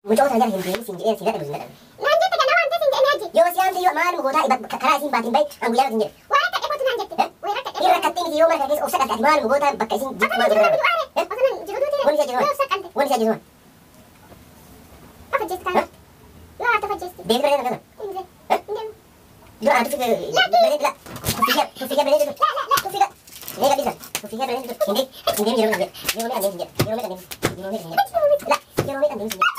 Mucoota jala hin deemin siin jedhee si dadhabu siin dadhabu. Naan jette kana waan ta'e siin jedhee aji. Yoo si yaamte yoo maaluma gootaa karaa isiin baatiin bahi an guyyaa siin jedhe. Waa rakkadhe kootu naan jette. Waa rakkadhe. Hin rakkattee miti yoo mana kana keessa of saqalte ati maaluma gootaa bakka isiin jirtu maal Osoo jedhu. nan jiru duute. Osoo nan jiru duute. Wanni si ajjeesu Yoo of saqalte. Wanni si ajjeesu maal? Of ajjeesti taana. Yoo haata of ajjeesti. Deebi bira deemu. Hin deemu. Dura anatu fi la tuffiyaa tuffiyaa bira deemu. Tuffiyaa. Mee gadhiisa. Tuffiyaa bira deemu. Hin deemu hin deemu yeroo meeqa yeroo meeqa deemu yeroo meeqa deemu yeroo meeqa deemu la yeroo meeqa deemu yeroo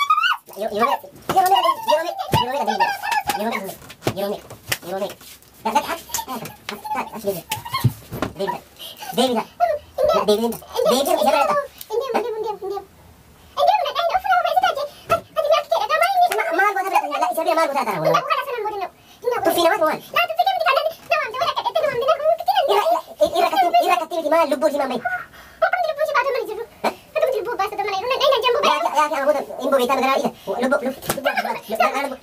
meeqa yeroo meeqa yeroo meeqa yeroo meeqa deemu yeroo meeqa yeroo meeqa yeroo meeqa la la ha ha ha deemu deemu la deemu deemu deemu isa bira Hin deemu hin deemu hin deemu hin deemu. Hin deemu na dhahin ofirraa baay'ee taate. Ati maal kee dhagaa maal inni? Maal goota bira la isa bira maal goota taana Hin dhabu kana sanaan booda hin dhabu. Tuffii namaatu maal? Laa tuffii kee miti kana na waamte waa rakkadhe na waamte na waamte. Irra kattee miti maal lubbuun simaan bahi. Akkamti lubbuu si baatu mana jiru. Akkamti lubbuu baasa mana jiru. Nan jambu Ya ya ya booda hin bobeetaa magaalaa isa lubbu lubbu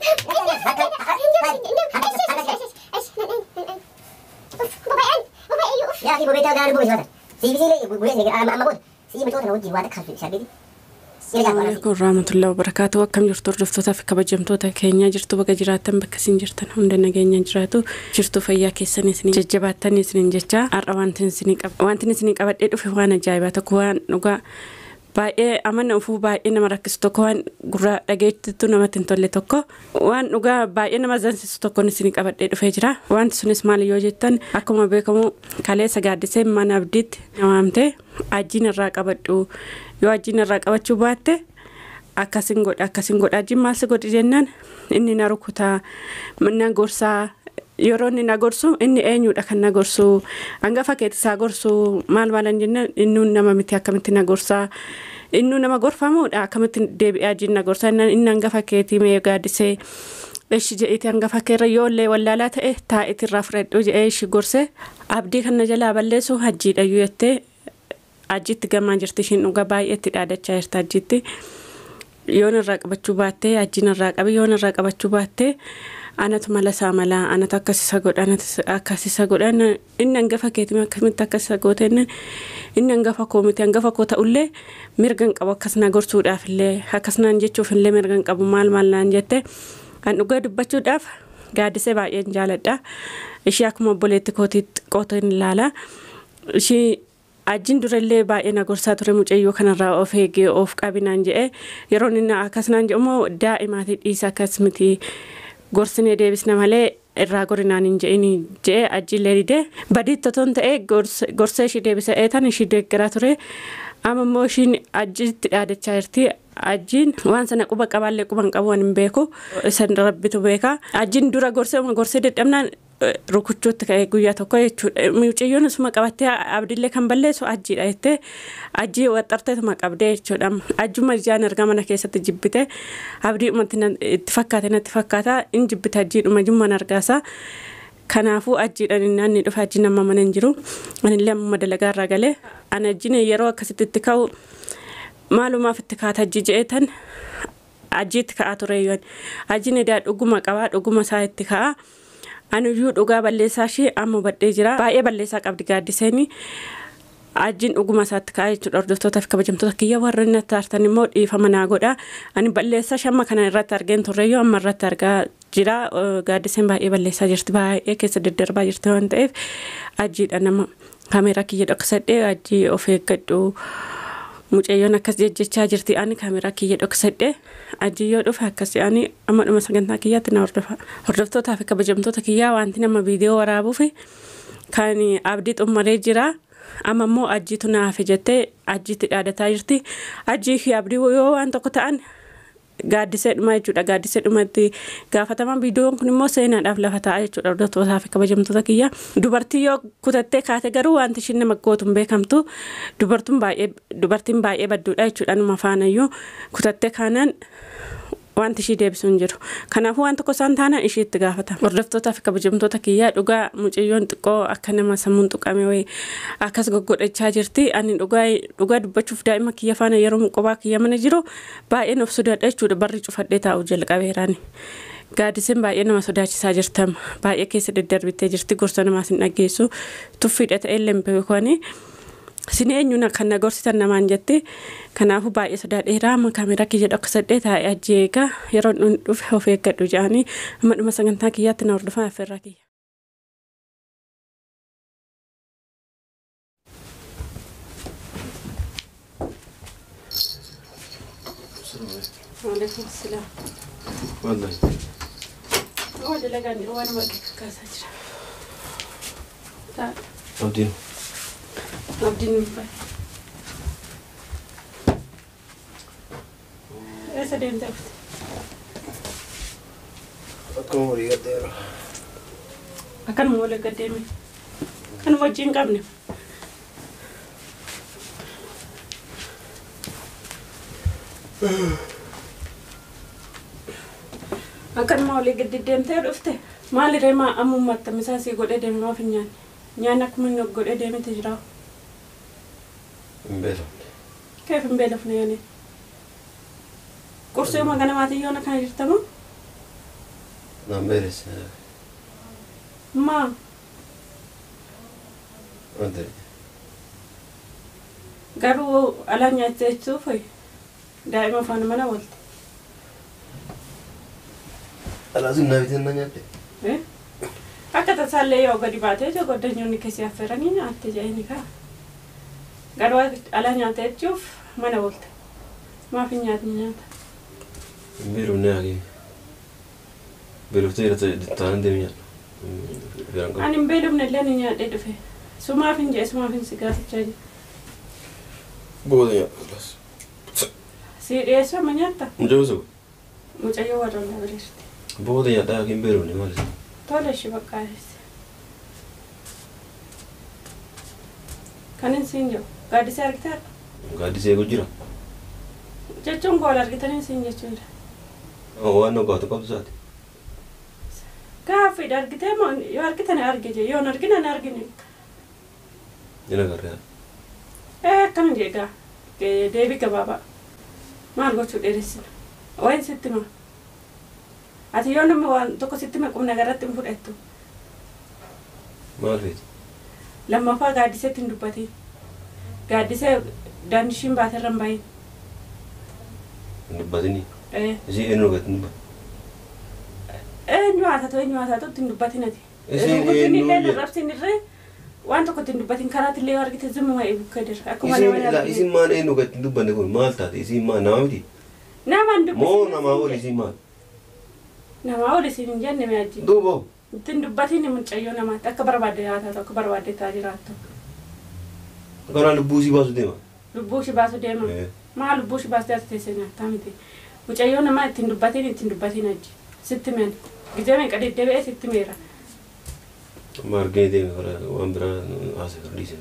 yaa fi bobeetaa magaalaa lubbuu simaata. Siibisiilee guyyaa amma booda sii micoota na wajjin waa takka sharbeeti. Assalamualaikum warahmatullahi wabarakatuh. Akkam jirtu hordoftoota fi kabajamtoota keenya jirtu baga jiraattan bakka isin jirtan hunda nageenya jiraatu jirtu fayyaa keessan isin jajjabaattan isin jecha har'a wanti isin qabadhee dhufe waan ajaa'ibaa tokko waan dhugaa baay'ee amana ufuu baay'ee nama rakkisu tokko waan gurra dhageettitu namatti hin tolle tokko waan dhugaa baay'ee nama zansisu tokko isin qabadhee dhufee jira. Wanti sunis maal yoo jettan akkuma beekamu kaleessa gaaddisee mana abdiitti waamte ajjiin irraa qabadhu yoo ajjiin irraa qabachuu baatte akkasin godha akkasin godha ajjiin maal si godhi jennaan inni na rukutaa na gorsaa yeroo inni na gorsu inni eenyudha kan na gorsu hangafa keetti isaa gorsu maal maalan jennaan inni nama miti akkamitti na gorsaa inni nama gorfamuudha akkamitti deebi'ee ajjiin na gorsaa inni hangafa keetii mee gaaddisee ishi jedheeti hangafa keerra yoo illee wallaalaa ta'e taa'eeti irraa fudhadhu jedhee ishi gorse abdii kan na jalaa balleessu hajjiidhayyuu jettee ajjiitti gamaa jirti ishiin dhugaa baay'eetti dhaadachaa jirti ajjiitti yoon irraa qabachuu baattee ajjiin irraa qabi yoon irraa qabachuu baattee anatu mala isaa malaa anatu akkas isa godha anatu akkas isa godha inni hangafa keetii akkamitti akkas isa goote inni hangafa koo miti hangafa koo ta'ullee mirga hin qabu akkas na gorsuudhaaf illee akkas naan jechuuf illee mirga hin qabu maal maal naan jette kan dhugaa dubbachuudhaaf gaaddisee baay'een jaaladha ishee akkuma obboleetti kootiitti qoota hin ilaala ishee ajjiin durallee baay'ee na gorsaa ture mucayyoo kanarraa of eegee of qabinaan jedhee yeroo inni akkas naan jedhu immoo daa'imaatii dhiisa akkas miti gorsinee deebisna malee irraa gorinaan hin jedhin jedhee ajjiillee didee badiitti otoo hin ta'e gorsee ishii deebisa eetan ishii deeggaraa ture amma immoo ishiin ajjiitti dhaadachaa jirti. Ajjiin waan sana quba qabaallee quba hin qabu waan hin beeku isan rabbitu beeka ajjiin dura gorsee gorsee dadhabnaan rukuchuutti ka'ee guyyaa tokko jechuudha. Mucayyoon isuma qabattee abdiillee kan balleessu ajjiidha jettee ajjii waxxarteetuma qabdee jechuudha. Ajjuma ijaan erga mana keessatti jibbite abdiidhumatti itti fakkaate natti fakkaata in jibbite ajjiidhuma jummaan argaasaa. Kanaafuu ajjiidhaan inni dhufe ajjiin amma mana hin jiru. Anillee amma dalagaa irraa galee ani ajjiin yeroo akkasitti itti ka'u maalumaaf itti kaata ajjii je'eetan ajjiitti ka'aa ture yoon ajjiin edaa dhuguma qabaa dhuguma isaa itti ka'a. Ani iyyuu dhugaa balleessaa ishee amma badhee jira. Baay'ee balleessaa qabdi gaaddiseen ajjiin dhuguma isaatti ka'a jechuudha. Hordoftoota fi kabajamtoota kiyya warra inni taartan immoo dhiifama naa godha. Ani balleessaa ishee amma kana irratti argeen turreeyyuu amma irratti argaa jira. Gaaddiseen baay'ee balleessaa jirti. Baay'ee keessa daddarbaa jirti waan ta'eef ajjiidha nama kaameeraa kiyya dhoksadhee ajjii of eeggadhu. Mucayyoon akkas jejjechaa jirti ani kaameeraa kiyya dhoksadhee ajjii yoo dhufe akkas ani amma dhuma sagantaa kiyyaatti na hordofa. Hordoftootaa fi kabajamtoota kiyyaa wanti nama viidiyoo waraabuuf kan abdii xummaree jira. Amma immoo ajjiitu na hafe jettee ajjiitti dhaadataa jirti. Ajjii fi abdii yoo waan tokko ta'an gaaddisee dhuma jechuudha. Gaaddisee dhumatti gaafataman viidiyoon kun immoo seenaadhaaf lafa ta'a jechuudha. Hordoftootaa fi kabajamtoota kiyya. Dubartii yoo kutattee kaate garuu wanti ishiin nama gootu hin beekamtu. Dubartiin baay'ee badduudha jechuudha. Numa faanayyuu kutattee kaanaan wanti ishii deebisu hin jiru. Kanaafuu waan tokko isaan taanaan ishii itti gaafatama. Hordoftootaa fi kabajamtoota kiyyaa dhugaa mucayyoon xiqqoo akka nama sammuun tuqame wayii akkas goggodhachaa jirti. Ani dhugaa dubbachuuf daa'ima kiyya faana yeroo qophaa kiyya mana jiru baay'een of sodaadha jechuudha. Barri cufadhee taa'u jalqabeeraani. Gaaddiseen baay'ee nama sodaachisaa jirtama. Baay'ee keessa daddarbitee jirti. Gorsa namaas hin dhaggeessu. Tuffiidha ta'e illee hin beeku ani. Isin eenyuun kan na gorsitan namaan jette kanaafuu baay'ee sodaadheera amma kaameraa kiyya dhoksadhee taa'ee achi eegaa yeroo dhufe of eeggadhu jedhanii amma dhuma sagantaa kiyyaatti na hordofaa affeerraa kiyya. Waalaikum salaam. Wallahi. Waa dalagaan jiru waan marge kakkaasaa jira. Abdiin. Abdiin bahe. Eessa deemtee dhufte? Akkuma walii gaddeera. Akkanuma walii gaddeeme. Kanuma wajjin qabne. Akkanuma walii gaddi deemtee dhufte maali reemaa ammummaatti misaa sii godhee deeme maaf hin nyaanne? Nyaanni akkuma inni godhee deemete jira. Hin beelofne. Keef hin beelofne yaani? Qursii uma ganamaatiin yoona kana jirtamoo? Naan beelesse. Maa? Wanta. Garuu alaa nyaattee jechuuf daa'ima afaan mana oolte. Alaa sun naa bitee na nyaatte. Akka tasaallee yoo gadi baatee yoo goddanyoonni keessi affeeranii nyaatte jedhanii kaa. Garuu alaa nyaatte jechuuf mana oolte. Maaf hin nyaatni nyaata? Hin beelofne haakii. Beeloftee taanaan deemi nyaadha. Ani hin beelofne illee ni nyaadhee dhufe. Sumaaf hin jedhe sumaaf hin si gaafachaa jira. Booda nyaadha. Si dhiyeessuu amma nyaatta? Mucayyoo sugu. Mucayyoo warra na bira jirti. Booda nyaadha haakii hin beelofne maali? Tole ishee bakka aaresse. Kan hin siin jiru gaaddisee argiteerra? Gaaddisee eeguu jira. Jechuun koo wal argitanii siin jechuudha. Waan nu gaafatu qabdu isaati. Gaaffiidha argitee moo yoo argitan arge jee yoo hin argine hin argine. Ni agarra. Akkana jee gaa deebii gabaabaa maal gochuu dheeressina wayin sitti hima. Ati yoo namni waan tokko sitti hime qubna garatti hin fudhattu. Maal feeti? Lammaffaa gaaddiseetti hin dubbatin. Gaaddisee daandii ishiin baaterra hin bahin. Hin dubbatini? Isii eenyu gatti hin dubbatin? Eenyu haa taatu eenyu haa taatu itti hin dubbatin ati. Isiin Rukutin illee eenyu arrabsin irree waan tokko itti hin dubbatin karaatti illee yoo argite zimmuma bukkee dirra. Akkuma nama Isiin argine. isiin maal eenyu gatti hin dubbanne kun maal taate isiin maal nama miti? Nama hin Moo dubbisin. namaa ol isiin maal? Namaa ol isiin hin jenne mi'aaji. Duuba. Itti hin dubbatin mucayyoo namaatti akka barbaadde haa taatu akka barbaadde taa jiraattu. Kanaan lubbuu isii baasu deema. Lubbuu ishee baasu deema. Maa lubbuu ishee baastee as teessee nyaattaa miti. Mucayyoo namaa itti hin dubbatin itti hin dubbatin achi. Sitti mi'an. Gizee meeqa deddeebi'ee sitti mi'eera. Amma argee deeme karaa waan biraa haasa'e dhiise.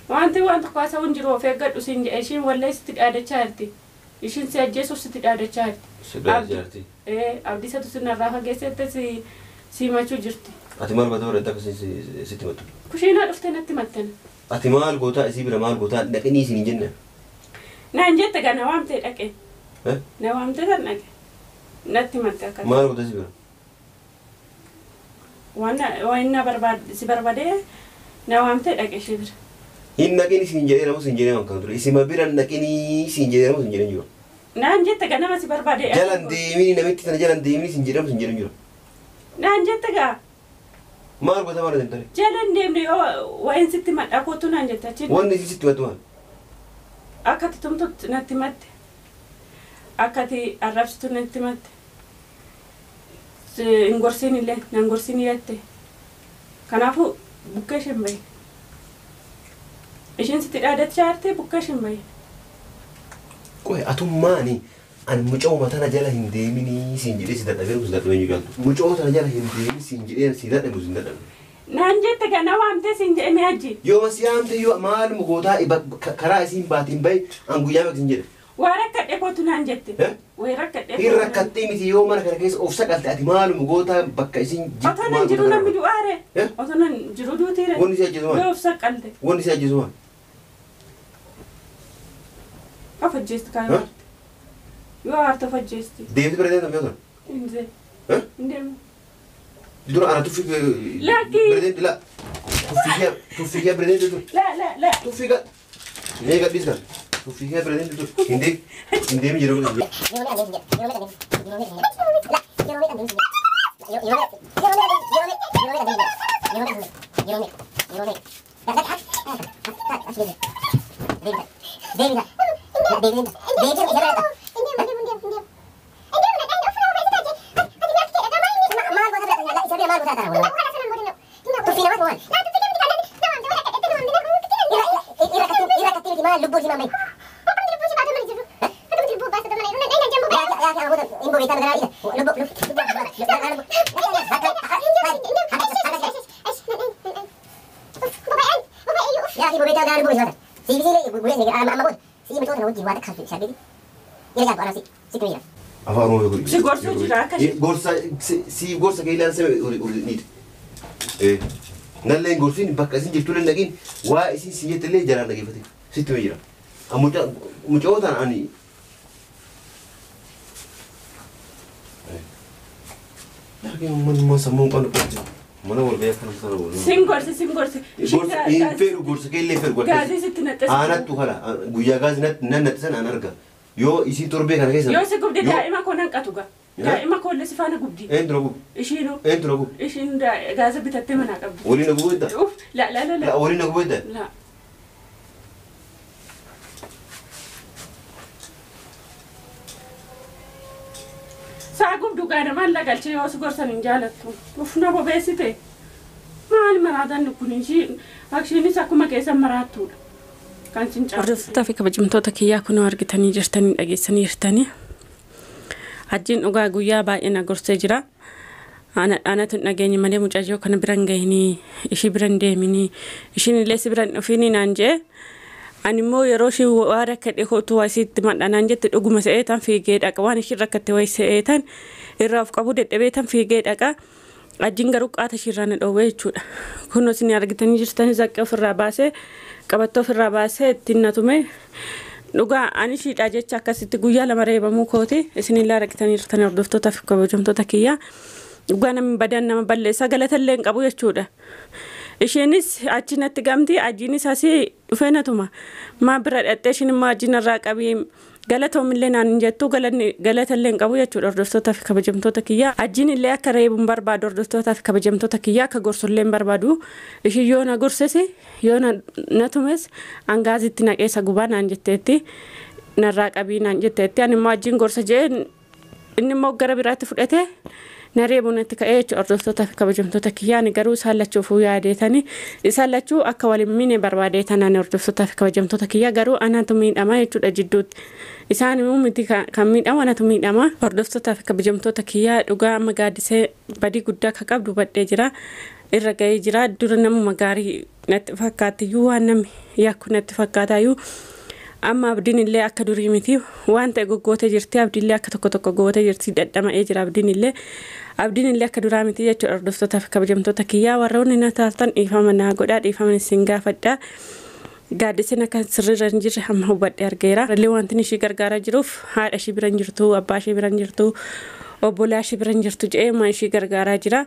Wanti waan tokko haasa'u hin jiru of eeggadhu siin jedhe ishiin wallee sitti dhaadachaa jirti. Ishiin si ajjeesuuf sitti dhaadachaa jirti. Sitti jaarti. Abdiisatu sinarraa fageessette si simachuu jirti. Ati maal goota warra akka sitti mattu? Kushiinaa dhuftee natti mattana. Ati maal gootaa isii bira maal gootaa dhaqinii isin hin jenne? Naan jette gaa na waamtee dhaqe. Na waamtee tan dhaqe. Natti matte akka. Maal goota isii bira? Waan na barbaade si barbaadee na waamtee dhaqe ishee bira. Hin dhaqin isin jedhee namus hin jedhee kan ture. Isima bira hin dhaqinii isin jedhee namus hin jedhee jiru. Naan jette gaa nama si barbaadee. Jalan deemini namitti sana jalan deemini isin jedhee namus hin jedhee jiru. Naan jette gaa. Maal goota maal deemtare? Jalan deemne yoo waa'een sitti madhaa kootu naan jette achi. Wanni isin sitti mattu maal? Akka ati tumtutti natti matte. Akka ati arrabsitu natti matte. Hin gorsiin illee nan gorsiin jette. Kanaafuu bukkee ishee hin bahin. Isheen sitti dhaadachaa jirti bukkee ishee hin bahin. Qoy atummaani ani mucoo tana jala hin deeminii siin jedhee si dadhabee si dadhabee hin jaaltu. Mucoo tana jala hin deemin siin jedhee si dadhabu si dadhabe. Naan jette gaa na waamtee siin jedhe mi'aaji. Yoo ma si yaamte yoo maal mugootaa karaa isiin baatiin bahi an guyyaa meeqa siin jedhe. Waa rakkadhee kootu naan jette. Waa rakkadhee Hin rakkattee miti yoo mana kana keessa of saqalte ati maal mugootaa bakka isiin jirtu Otoo nan jiru namni du'aare. Otoo nan jiru duutiire. Wanni si ajjeesu maal? Yoo of saqalte. Wanni si ajjeesu maal? Of ajjeestu kaan aarte. Yoo aarte of ajjeesti. Deemti bira deemta yoo ta'u? Hin deemu. Hin deemu. Dura ana tuffi. Lakki. Bira deemti la. Tuffii tuffii bira deemtu. La la la. Tuffii ga. Mee gadhiis kan. Tuffii bira deemtu. Hin deemi. Hin deemi yeroo Afaan Oromoo godhi. Si gorsuu jira akka ishee- Gorsa si gorsa kee ilaalan sebe niiti. Nallee hin gorsiin bakka isin jirtu illee dhaqiin waa isin si jette illee jalaan dhageeffate sitti himee jira. Mucoo tana ani. Laakiin uummanni immoo sammuu hin qabne qofa. Mana wal ga'ee akkana sana wal. Sin gorsi sin gorsi. Gorsa hin fedhu gorsa kee illee fedhu. Gaazii sitti naxxise. Aanattu kana guyyaa gaazii nan naxxisan an arga. Yoo isin torbee kana keessa. Yoo si gubde daa'ima koo nan qatu gaa. Daa'ima koo illee si faana gubdi. Eenyu na gubu? Ishiinoo. Eenyu na gubu? Ishiin gaaza bitattee manaa qabdi. Waliin na gubuu edda? Uff la la la la. Waliin na gubuu edda? La. Saa gubdu gaadha maal lagalchee yoo si gorsan hin jaalattu. Uff na bobeessite. Maal maraatanni kun ishiin akshiinis akkuma keessan maraattuudha. Kan sin caalu. Hordoftoota fi kabajamtoota kiyyaa kunoo argitanii jirtanii dhageessanii jirtanii. Hajjiin dhugaa guyyaa baay'ee na gorsee jira. Anatu hin dhageenye malee mucayyoo kana bira hin gahinii ishii bira hin deeminii ishiin illee si bira hin dhufinii naan jee. Ani immoo yeroo ishii waa rakkadhe kootu waa isiitti madha naan jette dhuguma se'ee tan fiigee dhaqa waan ishiin rakkatte wayi se'ee tan irraa of qabuu dadhabee tan fiigee dhaqa. Ajjiin garuu qaata ishiirraa na dhoowwe jechuudha. Kunoo isin argitanii jirtanii zaqqee ofirraa baasee qabattoo ofirraa baasee ittiin na tume. Dhugaa ani ishiidha jecha akkasitti guyyaa lama reebamuu kooti isinillee argitanii jirtanii hordoftoota fi kabajamtoota kiyyaa. Dhugaa namni badaan nama balleessa galatallee hin qabu jechuudha. Isheenis achi natti gamti ajiinis asii dhufee na tuma. Maa bira dhattee ishiin immoo ajiin irraa qabii galatoomillee naan hin jettu galatallee hin qabu jechuudha hordoftoota fi kabajamtoota kiyyaa. Ajiin illee akka reebu hin barbaadu hordoftoota fi kabajamtoota kiyyaa akka gorsullee hin barbaadu. Ishiin yoo na gorsese yoo na tumes hangaazitti naqeessa gubaa naan jetteetti narraa qabii naan jetteetti ani immoo ajiin gorsa jee inni immoo gara biraatti fudhatee na reebu natti ka'ee jechuudha hordoftoota fi kabajamtoota kiyyaa. Ani garuu isaan lachuufuu yaadeetanii isaan lachuu akka waliin miine barbaadeetan ani hordoftoota fi kabajamtoota kiyyaa garuu anatu miidhama jechuudha jidduutti. Isaan immoo miti kan miidhamu anatu miidhama. Hordoftoota fi kabajamtoota kiyyaa dhugaa amma gaaddisee badii guddaa akka qabdu hubadhee jira. Irra ga'ee jira. Dura namuma gaarii natti fakkaatiyyuu waan namni yakku natti fakkaataayyuu. Amma abdiin illee akka durii miti waan ta'e goggootee jirti abdiin illee akka tokko tokko gootee jirti dadhama'ee jira abdiin illee abdiin illee akka duraa miti jechuudha hordoftoota fi kabajamtoota kiyyaa warroonni na taatan dhiifama naa godhaa dhiifama isin gaafadha. Gaaddiseen akka sirriirra hin jirre hamma hubadhee argeera. Illee wanti ishii gargaaraa jiruuf haadha ishii bira hin jirtu abbaa ishii bira hin jirtu obbolaa ishii bira hin jirtu jedhee maa ishii gargaaraa jira.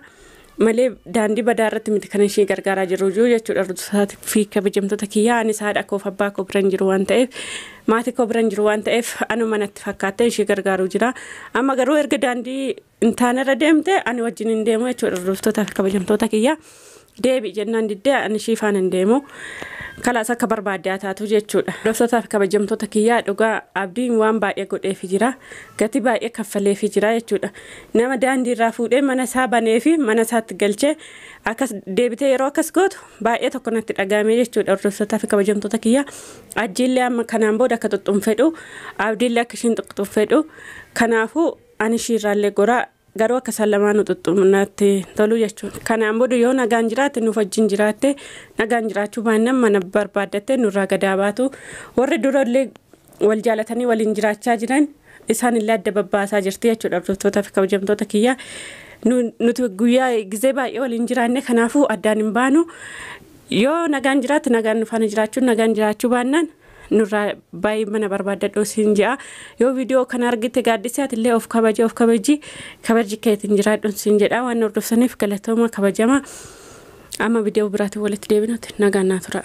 Malee daandii badaa irratti miti kan ishii gargaaraa jiru jechuudha hordoftoota fi kabajamtoota kiyyaa anis haadha koof abbaa koo bira hin jiru waan ta'eef maatii koo bira hin jiru waan ta'eef anuma natti fakkaattee ishii gargaaruu jira. Amma garuu erga daandii hin taanerra deemte ani wajjin hin deemu jechuudha hordoftoota fi kabajamtoota kiyyaa. Deebi jennaan diddee ani ishii faana hin deemu. Kalaas akka barbaadde taatu jechuudha. Hordoftoota fi kabajamtoota kiyyaa dhugaa abdiin waan baay'ee godheefi jira. Gatii baay'ee kaffaleefi jira jechuudha. Nama daandii irraa fuudhee mana isaa baneefi mana isaatti galchee akkas deebitee yeroo akkas gootu baay'ee tokko natti dhagahame jechuudha. Hordoftoota fi kabajamtoota kiyyaa ajjiillee amma kanaan booda akka xuxxunfedhu abdiillee akka ishiin xuxxunfedhu kanaafuu ani ishiirraallee goraa garuu akka isaan lamaanuu xuxxunnaatti tolu jechuudha. Kanaan booda yoo nagaan jiraatte nuuf wajjin jiraatte nagaan jiraachuu baannaan mana barbaaddatte nurraa gadaa baatu warri durallee wal jaalatanii waliin jiraachaa jiran isaan illee adda babbaasaa jirti jechuudha. Hordoftoota fi kabajamtoota kiyyaa nuti guyyaa gizee baay'ee waliin jiraanne kanaafuu addaan hin baanu yoo nagaan jiraatte nagaan nu faana jiraachuun nagaan jiraachuu baannaan nurraa baay'ee mana barbaaddadhoo siin jedha. Yoo viidiyoo kana argite gaaddisee ati illee of kabaji of kabaji kabaji keetiin jiraadhuun siin jedha. Waan hordoftaniif galatooma kabajama. Amma viidiyoo biraatiin walitti deebinutti nagaan naa tura.